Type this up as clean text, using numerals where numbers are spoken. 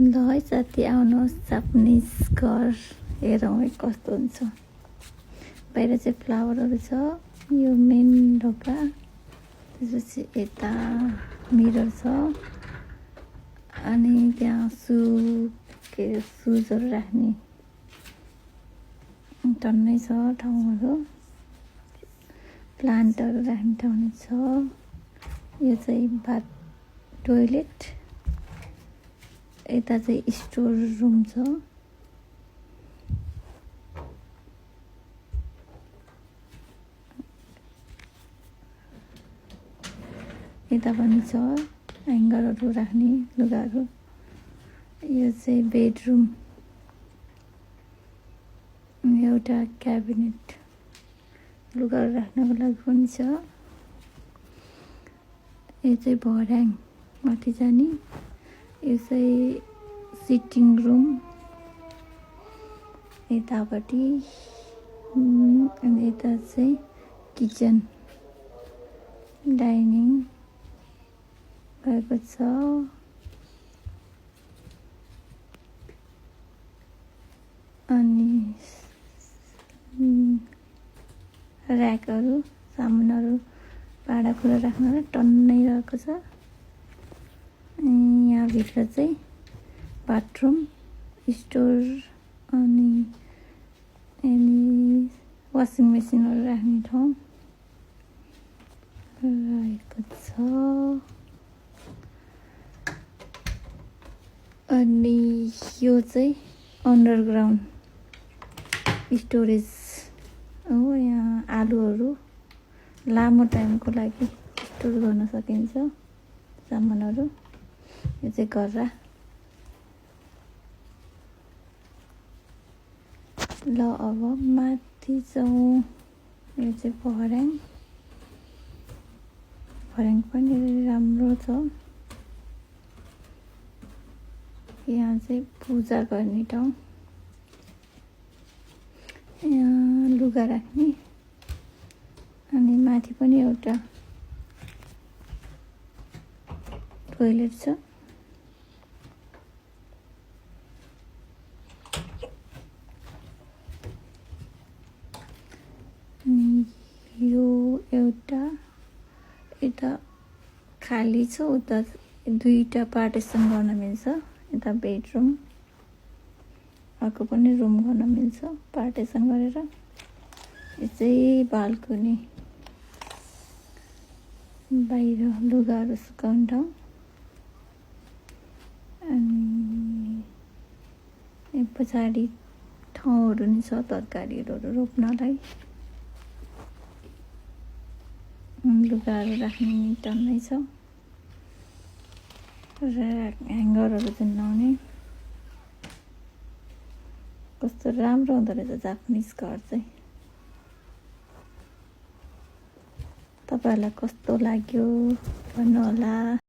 ल है साथी, आउनुहोस् जापानिज घर हेरौँ है कस्तो हुन्छ। बाहिर चाहिँ फ्लावरहरू छ, यो मेन ढोका, त्यसपछि यता मिरर छ, अनि त्यहाँ सुजहरू राख्ने टन्नै छ ठाउँहरू, प्लान्टहरू राख्ने ठाउँ छ। यो चाहिँ बाथ टोइलेट, यता चाहिँ स्टोर रुम छ। यता पनि छ ह्याङ्गरहरू राख्ने लुगाहरू। यो चाहिँ बेडरुम, एउटा क्याबिनेट लुगाहरू राख्नको लागि पनि छ। यो चाहिँ भर्याङ माथि जाने, यो चाहिँ सिटिङ रुम यतापट्टि, अनि यता चाहिँ किचन डाइनिङ भएको छ। अनि ऱ्याकहरू, सामानहरू, भाँडाकुँडा राख्न टन्नै रहेको छ। यहाँभित्र चाहिँ बाथरुम, स्टोर, अनि वासिङ मेसिनहरू राख्ने ठाउँ रहेको छ। अनि यो चाहिँ अन्डरग्राउन्ड स्टोरेज हो। यहाँ आलुहरू लामो टाइमको लागि स्टोर गर्न सकिन्छ सामानहरू। यो चाहिँ गर्रा। ल अब माथि जाउँ। यो चाहिँ भर्याङ पनि राम्रो छ। यहाँ चाहिँ पूजा गर्ने ठाउँ, यहाँ लुगा राख्ने, अनि माथि पनि एउटा टोइलेट छ। अनि यो एउटा यता खाली छ, उता दुईटा पार्टिसन गर्न मिल्छ। यता बेडरुम, अर्को पनि रुम गर्न मिल्छ पार्टिसन गरेर। यो चाहिँ बाल्कनी, बाहिर लुगाहरू सुकाउने ठाउँ। अनि पछाडि ठाउँहरू नि छ तरकारीहरू रोप्नलाई, लुगाहरू राख्ने टन्नै छ। ह्याङ्गरहरू झुन्डाउने। कस्तो राम्रो हुँदो रहेछ जापानिज घर चाहिँ। तपाईँहरूलाई कस्तो लाग्यो भन्नु होला।